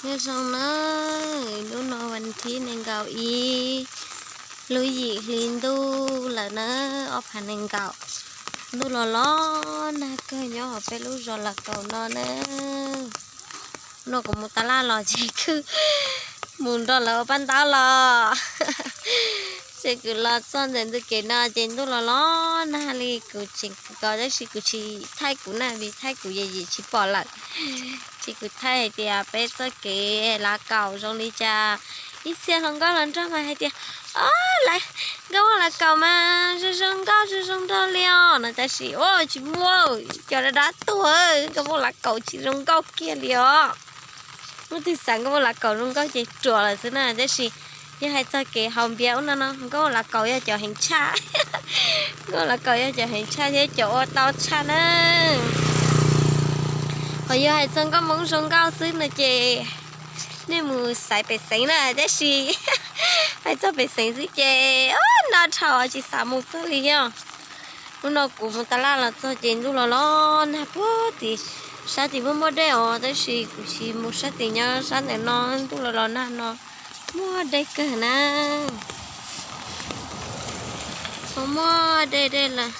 Nyob zoo na, hnub no vas thib nees nkaum ib lub yim hli ntuj lawm na, ob phav nees nkaum. Ntuj los los nag kawg nyob hauv peb lub zos Lav Kaum no na. No kuv mus tab laj los ces kuj mus nrog lawv ua paj ntaub los. Ces kuv los txog ntawm ntug kev no ces ntuj los los nag li, kuv tseem kov tab sis kuv tsis thaij kuv na, vim thaij kuv yim yim tsis pom lawm. Ces kuv thaij hais tias peb txoj kev Lav Kaum zoo li cas. Ib txhia hluas nkauj hluas nraug mas hais tias, o, nkauj muam Lav Kaum mas zoo zoo nkauj zoo zoo nraug li os no, tab sis ua tsis muaj, cov dab dab tuag, nkauj muam Lav Kaum tsis zoo nkauj kiag li os. Hnub twg xav nkauj muam Lav Kaum zoo nkauj ces ruam lawm xwb na, tab sis yog hais txog kev haus npias ub no no, nkauj muam Lav Kaum yog cov heev tshaj. Nkauj muam Lav Kaum yog cov heev tshaj thiab cov ua tau tshaj na. Ho yog hais txog nkauj Hmoob zoo nkauj xwb no ces nej mus xaiv pem xeev na, tab sis hais txog pem xeev xwb ces no dhau tsis xav mus txog li os. Hnub no kuv mus tab laj los txog ces ntuj los los nag puag tim sab tim muaj muaj dej os, tab sis kuv tsis mus sab tim nyob sab ntawm no, ntuj los los nag no muaj dej kawg na. Ho muaj dej dej lawm.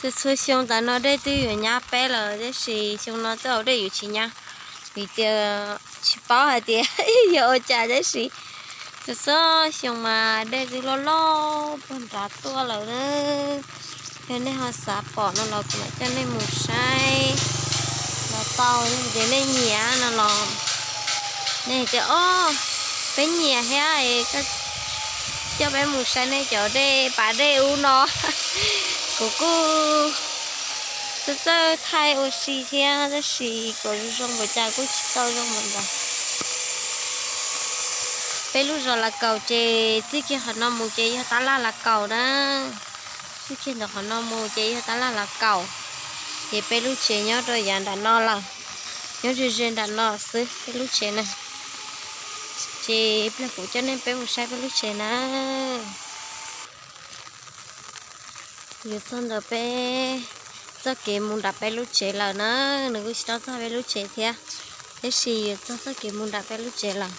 Txhua txhua xyoo tas no dej twb yuav nyab peb lawm, tab sis xyoo no twb ua dej yuav tsis nyab, vim tias tsis paub hais tias yog ua cas, tab sis txhua txhua xyoo mas dej twb loj loj puag nrad tuaj lawm. Yog nej ho xav pom no los kuv mam coj nej mus saib los tau, yog tias nej nyiam no los nej hais tias, o, peb nyiam thiab, coj peb mus saib nej cov dej pas dej ub no. Kuv kuj txawj txawj thaij ua si thiab, tab sis kuv zoo zoo npaum cas kuj tsis tau zoo npaum ntawd. Peb lub zos Lav Kaum ces txij kiag qhov no mus ces yog tab laj Lav Kaum na. Txij kiag ntawm qhov no mus ces yog tab laj Lav Kaum. Ces peb lub tsev nyob rau yav nram no lawm, nyob ze ze nram no xwb peb lub tsev na. Ces pliag kuv coj nej peb mus saib peb lub tsev na. Yuav txog ntawm peb txoj kev mus nram peb lub tsev lawm na, nws kuj tsis tau txog peb lub tsev thiab, tab sis yuav txog txoj kev mus nram peb lub tsev lawm.